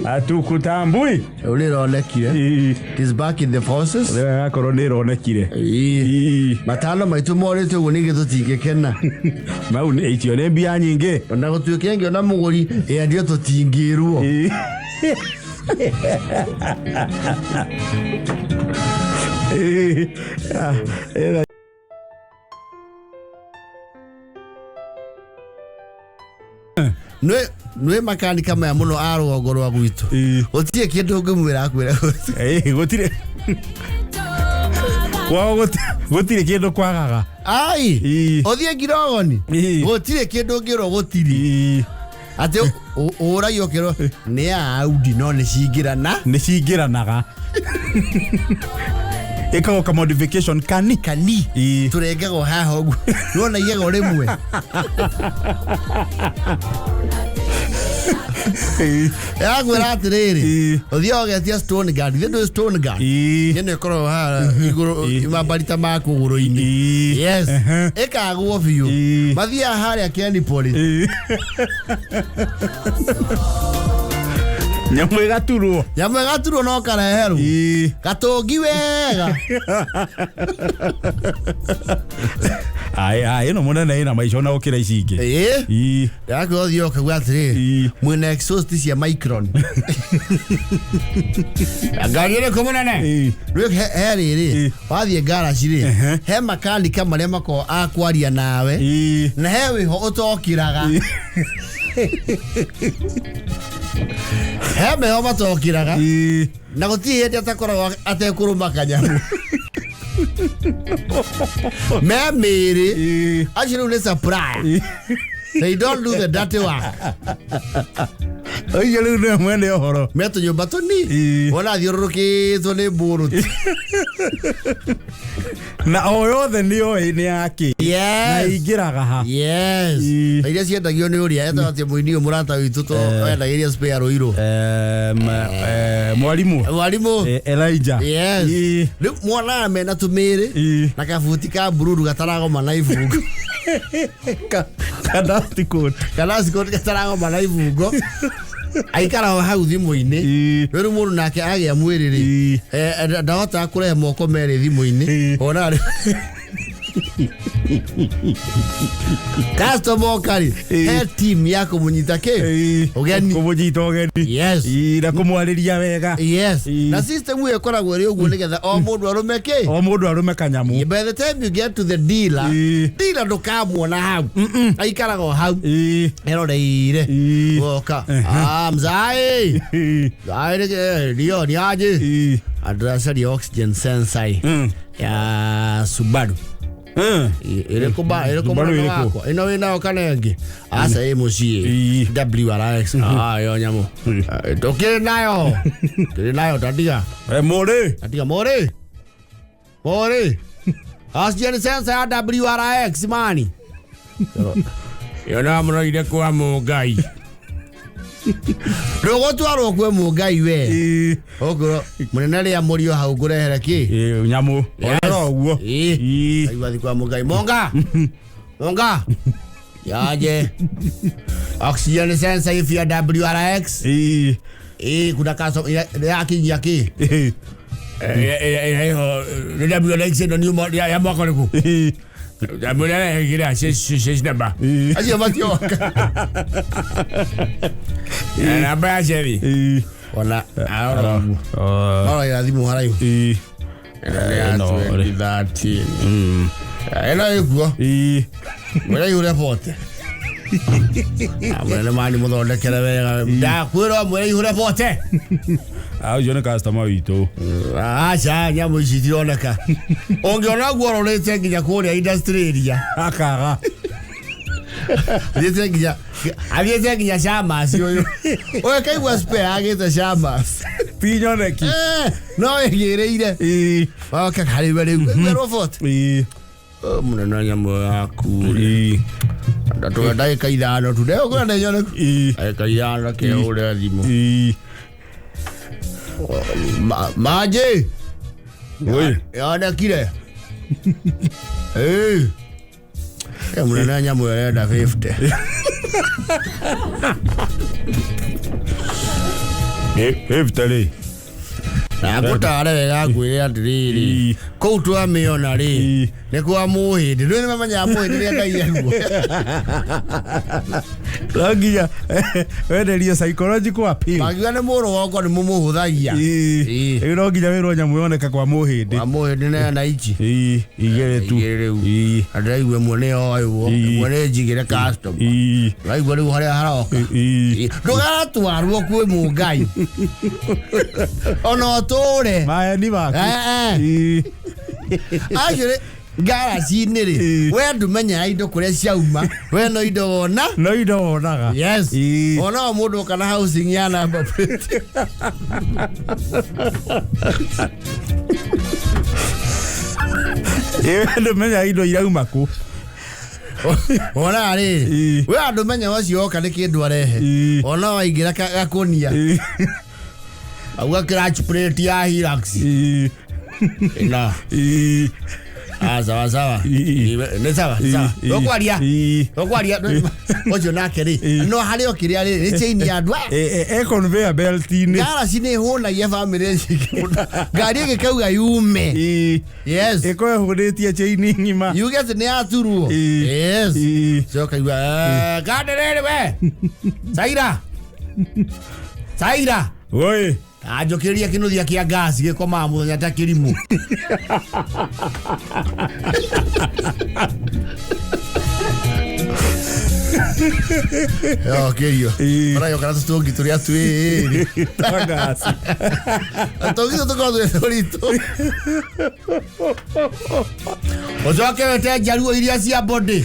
Hatukutambui. Rĩu nĩ ĩronekire. It is back in the forces. Rĩu akorwo nĩ ĩronekire. 5 maitũ morĩte ũguo ningĩ tũtingĩkena. Mau nĩ icio nĩ mbia nyingĩ. Ona gũtuĩke ngĩona mũgũri ĩendio tũtingĩrwo. Nĩ makanika maya mũno a rũgongo rwa gwitũ. Gũtirĩ kĩndũ ũngĩmwĩra akwĩra gũtirĩ. Kwao gũtirĩ kĩndũ kwagaga. Ai, ũthiĩ Ngirogoni. Gũtirĩ kĩndũ ũngĩrwo gũtirĩ. Atĩ ũragio ũkĩrwo nĩ ya Audi no nĩ cingĩrana. Nĩ cingĩranaga. Ĩkagwo ka modification kani. Kani. Ĩĩ. Tũrengagwo haha ũguo. Nĩwona igego rĩmwe. Ĩĩ. Yakwĩra atĩrĩrĩ. Ĩĩ. Ũthiaga ũgetia stone guard. Ithe ndũĩ stone guard. Ĩĩ. Ĩno ĩkoragwo haha igũrũ Ĩĩ. mambarita ma kũgũrũ-inĩ. Ĩĩ. Yes. Ehe. Ĩkagwo biũ. Ĩĩ. Mathiaga harĩa Kenipoli. Ĩĩ. Nyamũ ĩgaturwo. Nyamũ ĩgaturwo no kareherwo. Ĩĩ. Gatũngi wega. Ai ai ĩno mũnene ĩna maica ona gũkĩra ici ingĩ. Ĩĩ. Ĩĩ. Yakwĩra ũthiĩ ũkauga atĩrĩrĩ. Ĩĩ. Mwĩna exhaust cia micron. Ngari ĩrĩkũ mũnene? Ĩĩ. Rĩu he rĩrĩ Ĩĩ. wathiĩ ngaraci rĩ Ehe. he makanika marĩa makoragwo a kwaria nawe Ĩĩ. na he wĩho ũtokĩraga he meho matokĩraga Ĩĩ. na gũtirĩ hĩndĩ atakoragwo atekũrũma kanyamũ me mĩĩrĩ Ĩĩ. acio rĩu nĩ supplier Ĩĩ. they don't do the dirty work Ũcio rĩu nĩwe mwene ũhoro. me tũnyũmba tũni Ĩĩ. wona athiũrũrũkĩtwo nĩ mbũrũti Na o yothe nĩ oĩ nĩ yake. Na yes ĩingĩraga ha. yes Ĩĩ. na iria ciendagio nĩ ũrĩa etagwo atĩ mũini ũyũ mũrata witũ to wendagĩria spare rũirũ Mwarimũ. mwarimũ Elijah. yes Ĩĩ. rĩu mwonaga mena tũmĩrĩ Ĩĩ. na kabuti ka bururu gataragoma na ibungo Ka dust coat. kana cikoti gataragoma na ibungo aikara o hau thimũ-inĩ Ĩĩ. rĩu mũndũ nake agĩa mwĩrĩ rĩ Ĩĩ. ndahotaga kũrehe moko merĩ thimũ-inĩ Ĩĩ. ona rĩ customer oka rĩ Ĩĩ. he team ya kũmũnyita kĩ Ĩĩ. Ũgeni. Kũmũnyita ũgeni. yes Ĩĩ, na kũmwarĩria wega. yes Ĩĩ. na system ĩyo ĩkoragwo ĩrĩ ũguo nĩgetha o mũndũ arũme kĩ O mũndũ arũme kanyamũ. by the time you get to the dealer Ĩĩ. dealer ndũkamuona hau aikaraga o hau Ĩĩ. eroreire Ĩĩ. woka ah mzae Ĩĩ. mzae ndio ni aje Ĩĩ. andracaria oxygen sensor ya Subaru ĩrĩkũ ba ĩrĩkũ Subaru mũnene ĩrĩkũ? wakwa ĩno wĩnayo kana ĩngĩ aca ĩ mũciĩ Ĩĩ. WRX ah ĩyo nyamũ tũkĩrĩ nayo tũkĩrĩ nayo tatiga Mũrĩ. tatiga mũrĩ mũrĩ oxygen sensor ya WRX mani ĩyo no mũroire kwa mũngai ndũgũtwarwo kwĩ mũngai we Ĩĩ. ũkwĩrwo mũnene rĩa mũrio hau ngũrehere kĩ Ĩĩ, nyamũ. Yes. Ona ũguo. Ĩĩ. Ĩĩ. Aigua thiĩ kwa mũngai monga monga yaje oxygen sensor if ya WRX Ĩĩ. ĩĩ kuna kaso yakinyia kĩ Ĩĩ. Nĩ WRX ĩno nĩ ya mwaka ũrĩkũ? Ĩĩ. WRX ĩra namba. Ĩĩ. acio matioka Namba ya Chevy. Ĩĩ. ona arora ũguo Oh. marora thimũ haraihu Ĩĩ. Ĩno ya Ĩno rĩ. 2013 ĩno ĩkuo Ĩĩ. mwĩra ihũre bote mwene mani mũthondekere wega ndakwĩrwo mwĩra ihũre bote Ah, ũcio nĩ customer witũ. aca nyamũ ici itironeka ũngĩona guo ũrorĩte nginya kũrĩa industry area Akaga. athiĩte nginya athiĩte nginya Shamas ũyũ ũyũ kaigua spare agĩte Shamas Ti nyoneki. Eh, no ĩgĩrĩire Ĩĩ. oka harĩ we rĩu ĩgwĩrwo bote Ĩĩ. mũnene nyamũ yaku Ĩĩ. ndatũga ndagĩka ithano tu ndegũkũra nĩ nyoneku Ĩĩ. ndagĩka ithano kehũre thimũ Ĩĩ. Manjĩ Oi. yonekire ĩĩ Eh, mũnene nyamũ ĩyo ĩrenda 50 Fifty rĩ. na ngũtare wega ngwĩre atĩrĩrĩ Ĩĩ. kũu twamĩona rĩ Ĩĩ. nĩ kwa mũhĩndĩ ndũĩ nĩ mamenyaga mũhĩndĩ rĩa ngai aruo No nginya wenderio psychological appeal. mangiuga nĩ mũrũgongo nĩ mũmũhũthagia Ĩĩ. Ĩĩ. Rĩu no nginya wĩrwo nyamũ yoneka kwa mũhĩndĩ. kwa mũhĩndĩ nena ici Ĩĩ. Igĩrĩ tu. Igĩrĩ rĩu. Ĩĩ. na ndĩraigua ĩmwe nĩ yoywo Ĩĩ. ĩmwe nĩ njigĩre customer Ĩĩ. ũraigua rĩu harĩa haroka Ĩĩ. ndũgatwarwo kwĩ mũngai ona ũtũre Maheni maku. Eh, eh. Ĩĩ. Actually, Ngaraci-inĩ rĩ, Ĩĩ. we ndũmenyaga indo kũrĩa ciauma, we no indo wona. No indo wonaga. Yes. Ĩĩ. Ona o mũndũ kana housing ya number plate. Ĩĩ, ndũmenyaga indo irauma kũ. Ona rĩ, Ĩĩ. we andũ menya ũcio oka nĩ kĩndũ arehe. Ĩĩ. Ona waingĩra gakũnia. Ĩĩ. Auga clutch plate ya Hilux. Ĩĩ. Na. Ĩĩ. Ah, sawa sawa. Ĩĩ. Nĩ sawa, sawa. Ĩĩ. Ndũkwaria. Ĩĩ. Ndũkwaria. Ũcio nake rĩ, no harĩ o kĩrĩa rĩ, nĩ chain ya andũ aya. E conveyor belt-inĩ. Ngaraci nĩ ĩhũnagia bamĩrĩ nyingĩ mũno. Ngari ĩgĩkauga yume. Ĩĩ. Yes. Ĩkorwo ĩhũrĩtie chain ng'ima. Yuge atĩ nĩ yaturwo. Ĩĩ. Yes. Ĩĩ. Coka igua, kanderere we. Saira. Saira. Oi. Anjũkĩria kĩnuthia kĩa ngasi gĩkomaga mũthenya ta kĩrimũ. Yo, kĩrio. Ĩĩ. Ũrayoka na tũtũngi tũrĩa twĩrĩ. Twa ngasi. Tũtũngi tũtũ tũkoragwo twĩ tũritũ. Ũcoke wĩte njaruo iria cia body.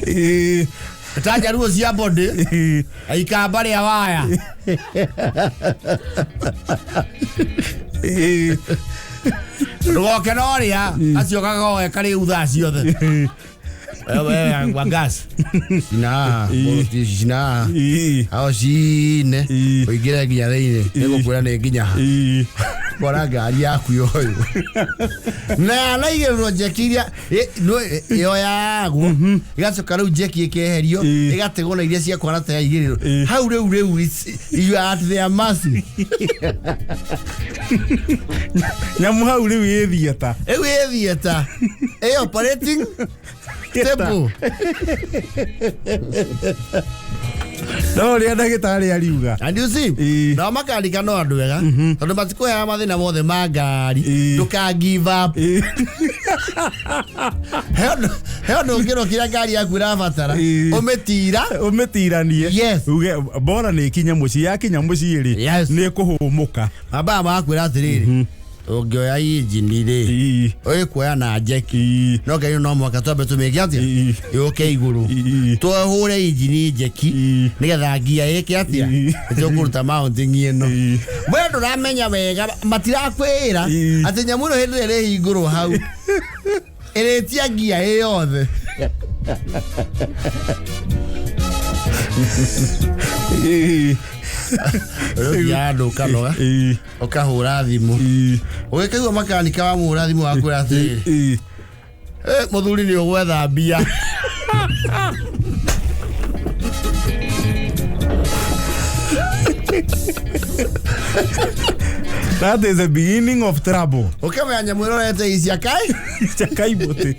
Ĩĩ. Ta njaruo cia body. Ĩĩ. Aikamba rĩa waya. Ĩĩ. Ndũgoke na ũrĩa acio kagoe karĩ u thaa ciothe. Ĩĩ. Wewe wa gas. Cina, Ĩĩ. cina. Ĩĩ. Ao cine. Ĩĩ. Ũingĩre nginya thĩinĩ. Nĩgũkwĩra nĩ nginya ha. Ĩĩ. Kora ngari yaku yoyo. Na yanaigĩrĩrwo njeki iria yoyagwo. Ĩgacoka rĩu njeki ĩkeherio Ĩĩ. ĩgategwo na iria ciakwana ta yaigĩrĩrwo. Ĩĩ. Hau rĩu rĩu you are at their mercy. Nyamu hau rĩu ĩ theatre. Rĩu ĩ theatre. Ĩ operating table. No ũrĩa ndagĩtarĩ ariuga. And you see, Ĩĩ. nao makanika no andũ ega tondũ matikũheaga mathĩna mothe ma ngari Ĩĩ. ndũka give up. Ĩĩ. He ũndũ ũngĩrwo kĩrĩa ngari yaku ĩrabatara Ĩĩ. ũmĩtira. Ũmĩtiranie. Yes. Uge bora nĩ ĩkinye mũciĩ, yakinya mũciĩ rĩ, Yes. nĩ ĩkũhũmũka. Mambaga magakwĩra atĩrĩrĩ, ũngĩoya injini rĩ, Ĩĩ. ũgĩkuoya na njeki Ĩĩ. no ngari no mũhaka twambe tũmĩke atĩa Ĩĩ. yũke igũrũ Ĩĩ. tũhũre injini njeki Ĩĩ. nĩgetha ngia ĩke atĩa Ĩĩ. nĩtũkũruta mounting ĩno. Ĩĩ. We ndũramenya wega matirakwĩra Ĩĩ. atĩ nyamũ ĩno hĩndĩ ĩrĩa ĩrĩhingũrwo hau ĩrĩtia ngia ĩ yothe. Ĩĩ. Rĩu andũ ũkanoga Ĩĩ. ũkahũra thimũ Ĩĩ. ũgĩkaigua makanika wamũhũra thimũ wakwĩra atĩrĩrĩ, Ĩĩ. Mũthuri nĩ ũgwetha mbia. That is the beginning of trouble. Ũkamenya nyamũ ĩrorete icia kai Chakaimũtĩ.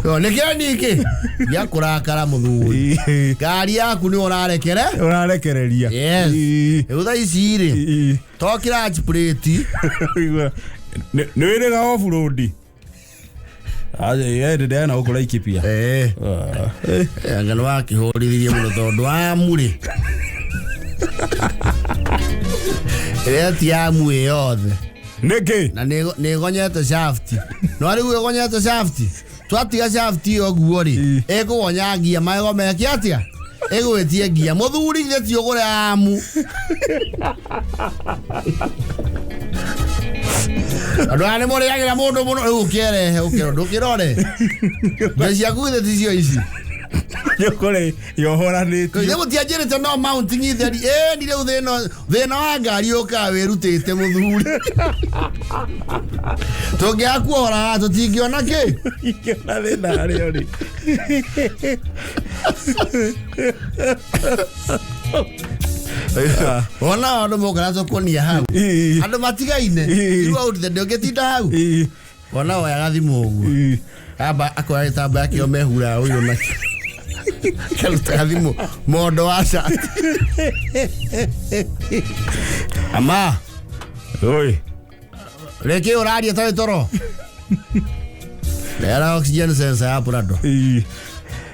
nĩkĩo ningĩ gĩa kũrakara mũthuri Ĩĩ. ngari yaku nĩ ũrarekere. Ũrarekereria. Yes. Ĩĩ. Rĩu thaa ici rĩ, Ĩĩ. to clutch plate. Nĩ wĩrĩga off road. Aje, ndĩrena gũkũ Laikipia. Eh, anga nĩ wakĩhũrithirie mũno tondũ amu rĩ ĩretia amu ĩ yothe Nĩkĩ? Na nĩ ĩgonyete shaft no rĩu ĩgonyete shaft twatiga shaft ĩyo ũguo rĩ, Ĩĩ. ĩkũgonya ngia magego meke atĩa ĩgwĩtie ngia mũthuri githĩ ti ũgũre amu andũ aya nĩ mũrĩagĩra mũndũ mũno rĩu ũkĩerehe ũkĩrwo ndũkĩrore mbia ciaku githĩ ticio ici. Nĩũkore yohoranĩtio. Ithe mũtianjĩrĩte no mounting itheri ĩni rĩu thĩna wa ngari ũkaga wĩrutĩte mũthuri tũngĩaga kuohora tũtingĩona kĩ. Ingĩona thĩna harĩa ũrĩ. Wona andũ moka na tũkũnia hau Ĩĩ. andũ matigaine Ĩĩ. throughout the day ũngĩtinda hau. Ĩĩ. Wona woyaga thimũ ũguo Ĩĩ. amba akoya gĩtambaya kĩo mehuraga ũyũ nakĩo karutaga thimũ mondo wa cati ama Oi. rĩkĩ ũraria tarĩ toro rera oxygen sensor ya Prado Ĩĩ.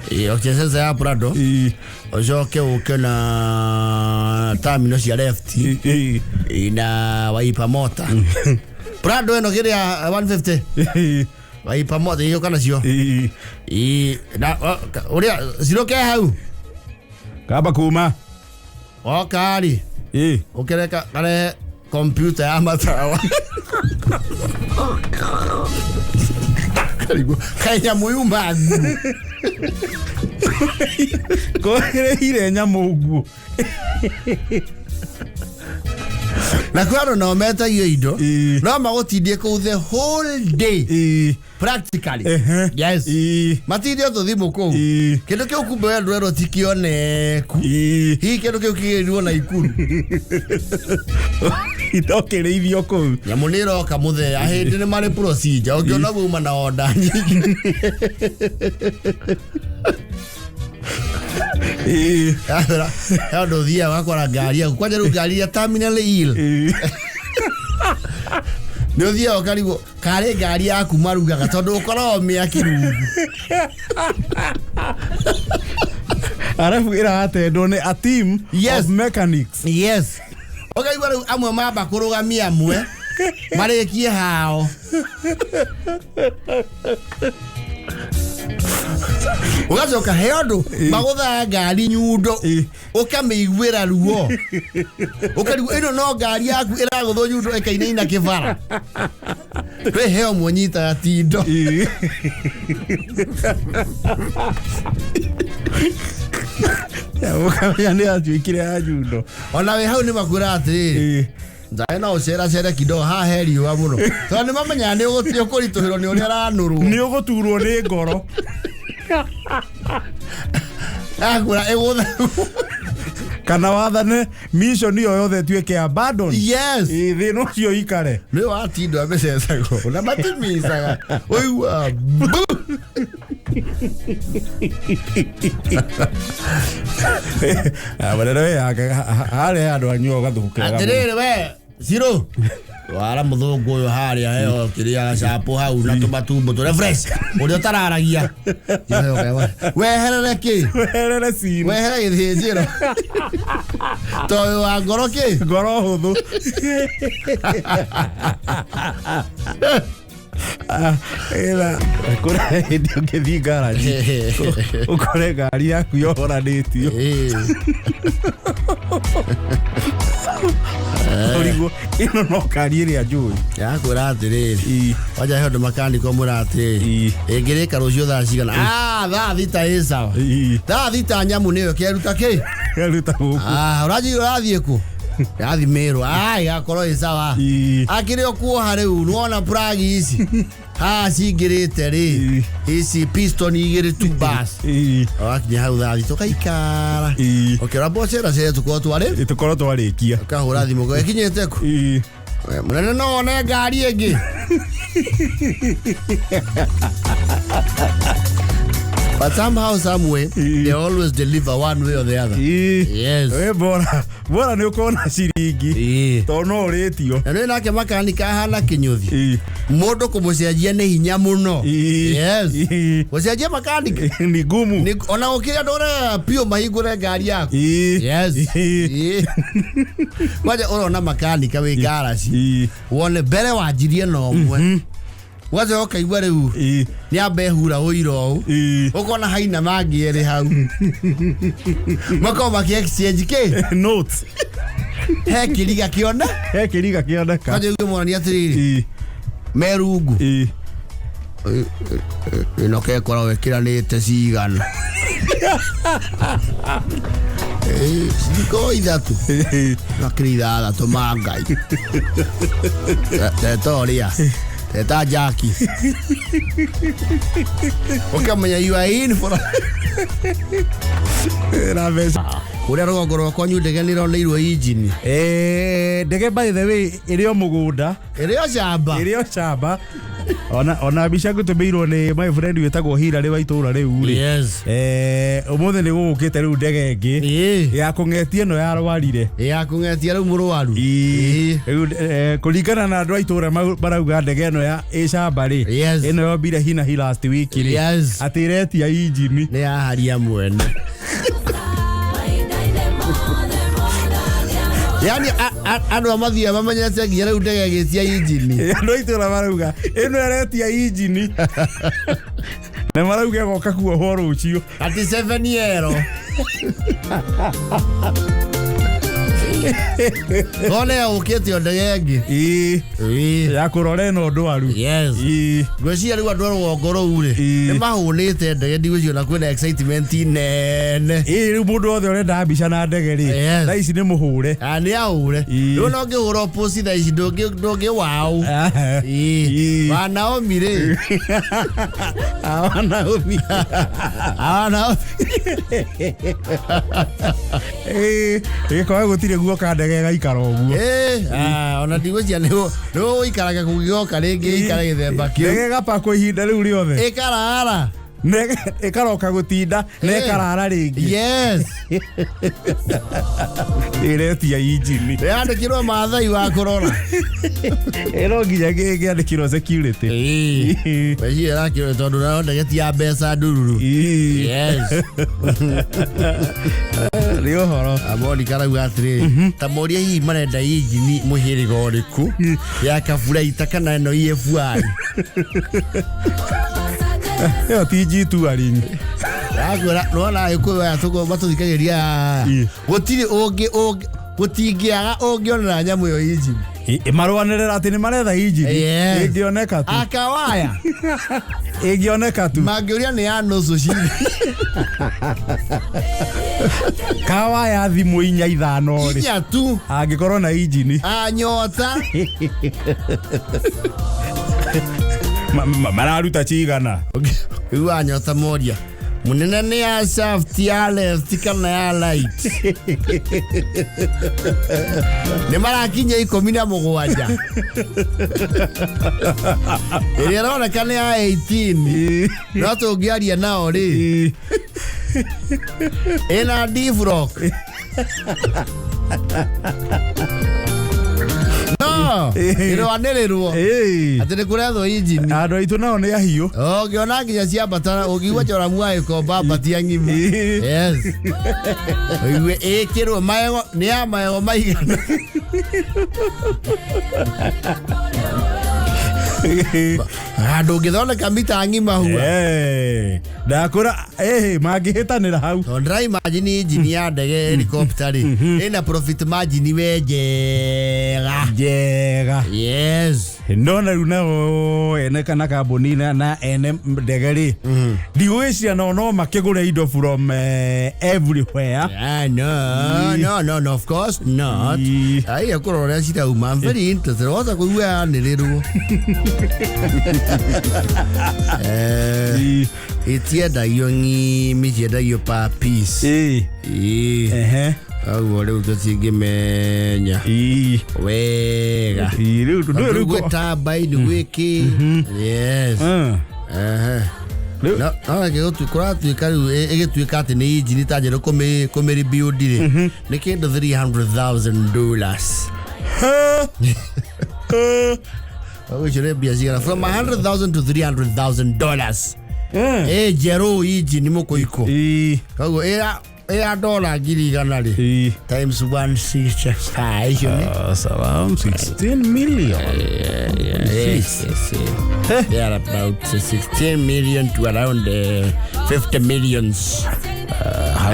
Oxygen sensor ya Prado. Ĩĩ. Ũcoke ũke na terminal cia left. Ĩĩ. Ĩ, na wiper motor. Prado ĩno kĩrĩa 150. Ĩĩ. Wiper motor igĩũka nacio. Ĩĩ. Ĩ, na ũrĩa ciroke hau. Kamba kuma. Woka rĩ. Ĩĩ. Ũkereka karehe kompyuta ya matawa. Karigwo kaĩ nyamũ yuma nguo. Kũrehire nyamũ nguo. Na kwĩ andũ nao metagio indo. Ĩĩ. No magũtindie kũu the whole day. Ĩĩ. Practically. Ehe. Yes. Ĩĩ. Matindie tũthimũ kũu. Ĩĩ. Kĩndũ kĩu kumbe we ndwerwo ti kĩoneku. Ĩĩ. Hihi kĩndũ kĩu kĩgĩrirwo na ikuru. Indo kĩrĩithio kũu. Nyamũ nĩ ĩroka mũthenya hĩndĩ nĩ marĩ procedure ũngĩona wauma na onda nyingĩ. Ĩĩ. He ũndũ ũthiaga ũgakora ngari yaku kwanja rĩu ngari ya terminal ill. Ĩĩ. Nĩ ũthiaga ũkarigwo karĩ ngari yaku marugaga tondũ ũkoragwo mĩaki rungu. Arabu ĩratendwo nĩ a team Yes. of mechanics. Yes. Ũkaigua rĩu amwe mamba kũrũgamia amwe marĩkie hao. Ũgacoka he ũndũ magũthaga ngari nyundo Ĩ. ũkamĩiguĩra ruo ũkarigwo ĩno no ngari yaku ĩragũthwo nyundo ĩkainaina kĩbara. Kwĩ he ũmwe ũnyitaga tindo. Ĩĩ. Ũkamenya nĩ yatuĩkire ya nyundo. Ona wĩ hau nĩ makwĩra atĩrĩrĩ Ĩĩ. njaĩ no ũceracere kidogo haha he riũa mũno tondũ nĩ mamenyaga nĩ ũkũritũhĩrwo nĩ ũrĩa ũranũrwo. Nĩ ũgũturwo nĩ ngoro. Akwĩra ĩgũthe. Kana wathane mission ĩyo yothe ĩtuĩke abandon. Yes. Ĩĩ, thĩna ũcio ũikare. Nĩ watindwo mĩcecagwo na matimicaga ũigua bu. Maneno yake harĩa andũ anyua ũgathũkĩra. Atĩrĩrĩ we Ciro wara mũthũngũ ũyũ harĩa heo kĩrĩa gacapo hau na tũmatumbo tũrĩa fresh ũrĩa ũtararagia. Weherere kĩ? Weherere cini. Wehere gĩthĩnjĩro tondũ wa ngoro kĩ? Ngoro hũthũ. Ĩra kũrĩ hĩndĩ ũngĩthiĩ ngaraji ũkore ngari yaku yohoranĩtio. Ũrigwo ĩno no ngari ĩrĩa njũĩ. Yakwĩra atĩrĩrĩ wanja he ũndũ makanika ũmwĩra atĩrĩrĩ ĩngĩrĩka rũciũ thaa cigana? Ah, thaa thita ĩ sawa. Thaa thita nyamũ nĩyo kĩaruta kĩ? Kĩaruta gũkũ. Ah, ũrathiĩ ũrathiĩ kũ? Rathiĩ Mĩrũ. Ah, ĩgakorwo ĩ sawa. Akĩrĩ o kuoha rĩu nĩwona plug ici haha cingĩrĩte rĩ ici piston igĩrĩ tu bas. Wakinya hau thaa thita ũgaikara. Ũkĩra mbocera cere tũkorwo twarĩ? Tũkorwo twarĩkia. Ũkahũra thimũ ĩkinyĩte kũ? Mũnene no wone ngari ĩngĩ. But somehow, some way, they always deliver one way or the other. Yes. We bora, bora nĩ ũkona ciringi. Tondũ no ũrĩtio. Na nĩ nake makanika ahana kĩnyũthi. Mũndũ kũmũcenjia nĩ hinya mũno. Yes. Gũcenjia makanika nĩ ngumu. Ona gũkĩrĩ andũ arĩa piũ mahingũre ngari yaku. Yes. Kwanja ũrona makanika wĩ ngaraci. Wone mbere wanjirie na ũmwe. Wacha ũkaigua rĩu nĩ amba ehura ũira ũũ. Ũkona haina mangĩ erĩ hau. Makorwo makĩ exchange kĩ? Notes. He kĩriga kĩona? He kĩriga kĩoneka. Kwanja ũguo mwanania atĩrĩrĩ. Merungu. Ĩno kekoragwo ĩkĩranĩte cigana. Cikorwo ithatũ. Makĩrĩ ithathatũ ma Ngai. Teta ũrĩa. Teta Jackie. Ũkamenya you are in for Na mbeca. Kũrĩa rũgongo rwa kwanyu ndege nĩ ĩroneirwo injini. Ndege by the way ĩrĩ o mũgũnda. Ĩrĩ o camba. Ĩrĩ o camba. Ona mbica ngũtũmĩirwo nĩ my friend wĩtagwo Hilary wa itũra rĩu rĩ. Yes. Ũmũthĩ nĩ gũgũkĩte rĩu ndege ĩngĩ ya kũng'etia ĩno yarwarire. Ya kũng'etia rĩu mũrwaru. Rĩu kũringana na andũ a itũra marauga ndege ĩno ya ĩ camba rĩ. Yes. Ĩno yombire hina hi last week rĩ. Yes. Atĩ ĩretia injini. Nĩ yaharia mwene. Yani andũ a mathiaga mamenyete nginya rĩu ndege ĩgĩtia injini. Andũ a itũra marauga ĩno ĩretia injini. Na marauga ĩgoka kuohwo rũciũ. Ati 7 yero. None yũkĩte o ndege ĩngĩ. Ĩĩ. Ya kũrora ĩno ndwaru. Yes. Ĩĩ. Ngwĩciria rĩu andũ a rũgongo rũu rĩ nĩ mahũnĩte ndege, ndigwĩciria ona kwĩna excitement nene. Ĩĩ rĩu mũndũ wothe ũrenda mbica na ndege rĩ, Yes. thaa ici nĩ mũhũre. Ah, nĩ ahũre. Ĩĩ. Rĩu no ũngĩhũra post thaa ici ndũngĩ waũ. Ĩĩ. Ĩĩ. Wa Naomi rĩ. Wa Naomi. Wa Naomi. Ĩĩ, gĩkorwo gũtirĩ guoka ndege ĩgaikara ũguo. Ĩĩ, ona ndigwĩciria nĩ ũgũikaraga kũngĩgoka rĩngĩ ĩikare gĩthemba kĩu. Ndege ĩgapakwo ihinda rĩu rĩothe. Ĩkarara. Ĩkaroka gũtinda na ĩkarara rĩngĩ. Yes. Ĩretia injini. Yandĩkĩrwo Maathai wa kũrora. Ĩno nginya ĩngĩandĩkĩrwo security. Ĩĩ. Meciria ĩrakĩrwo tondũ nayo ndege ti ya mbeca ndururu. Ĩĩ. Yes. Nĩ ũhoro. Amoni karauga atĩrĩrĩ, ta moria hihi marenda injini mũhĩrĩga ũrĩkũ ya kaburaita kana ĩno EFI. Ĩyo ti G2 aringi. Ndakwĩra nĩwona Agĩkũyũ aya matũthikagĩrĩria aya. Gũtirĩ ũngĩ gũtingĩaga ũngĩonera nyamũ ĩyo injini. Marũanĩrĩra atĩ nĩ maretha injini. Yes. Ĩngĩoneka tu. Akawaya. Ĩngĩoneka tu. Mangĩũria nĩ ya nũcũ cini. Kawaya thimũ inya ithano rĩ. Inya tu. Angĩkorwo na injini. Anyota. Mararuta cigana. Rĩu anyota moria. Munene nĩ ya shaft ya left kana ya right. Nĩ marakinya 17. Ĩrĩa ĩroneka nĩ ya 18. No tũngĩaria nao rĩ. Ĩna defrock. No, ĩrwanĩrĩrwo. Atĩ nĩ kũrethwo injini. Andũ aitũ nao nĩ ahiũ. Ũngĩona nginya ciambatara, ũngĩigua Joramu agĩkomba ambatia ng'ima. Yes. Ũigue ĩkĩrwo maego, nĩ ya maego maigana. Handũ ũngĩthondeka mita ng'ima hua. Ndakũra, mangĩhĩtanĩra hau. Tondũ ndĩraimagine injini ya ndege helicopter rĩ, ĩna profit margin we njega. Njega. Yes. No na rĩu nao ene kana kambuni na ene ndege rĩ, ndigwĩciria nao no makĩgũre indo from everywhere. No, no, no, no, of course not. Aiya kũrora ũrĩa cirauma. I'm very interested. Wahota kũigua yanĩrĩrwo. Itiendagio ng'imi, ciendagio per piece. Ĩĩ. Koguo rĩu tũtingĩmenya. Wega. Rĩu ndũĩ rĩu Gwĩ turbine, gwĩ kĩ. Yes. No, no reke kũratuĩka rĩu ĩgĩtuĩka atĩ nĩ injini ta njerũ kũmĩ rebuild rĩ, nĩ kĩndũ $300,000. Ũguo nĩ mbia cigana? From $100,000 to $300,000. Ĩ njerũ injini mũkũikũ. Koguo ĩya dola 100,000 rĩ, times 165 icio nĩ? That's around 16 million. Yes, yes, yes. They are about 16 million to around 50 millions.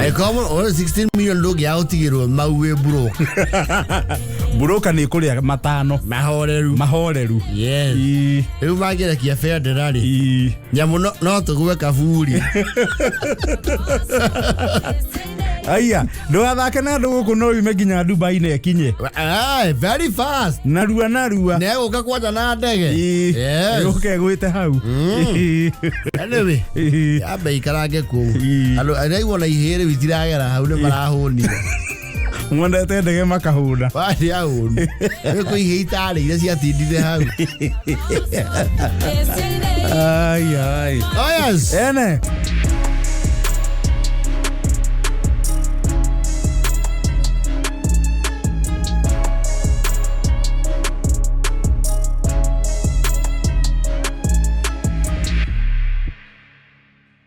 Ĩkorwo 16 million ndũngĩaga gũtigĩrwo mau wĩ broke. Broker nĩ kũrĩa matano. Mahoreru. Mahoreru. Yes. Rĩu mangĩrekia bendera rĩ, nyamũ no tũgwe kaburi. Aya, ndũgathake na andũ gũkũ no yume nginya Dubai na ĩkinye. Aye, very fast. Narua narua. Nĩ egũka kwanja na ndege. Ĩĩ. Yes. Yũke ĩgwĩte hau. Ĩĩ. Anyway, Ĩĩ. yambe ikarange kũu. Ĩĩ. Andũ arĩa iguona ihĩĩ rĩu itiragera hau nĩ marahũnire. Mwendete ndege makahũna. Warĩ ahũnu. Nĩ kwĩ ihĩĩ itarĩire ciatindire hau. Ai ai. Oh yes. Ene.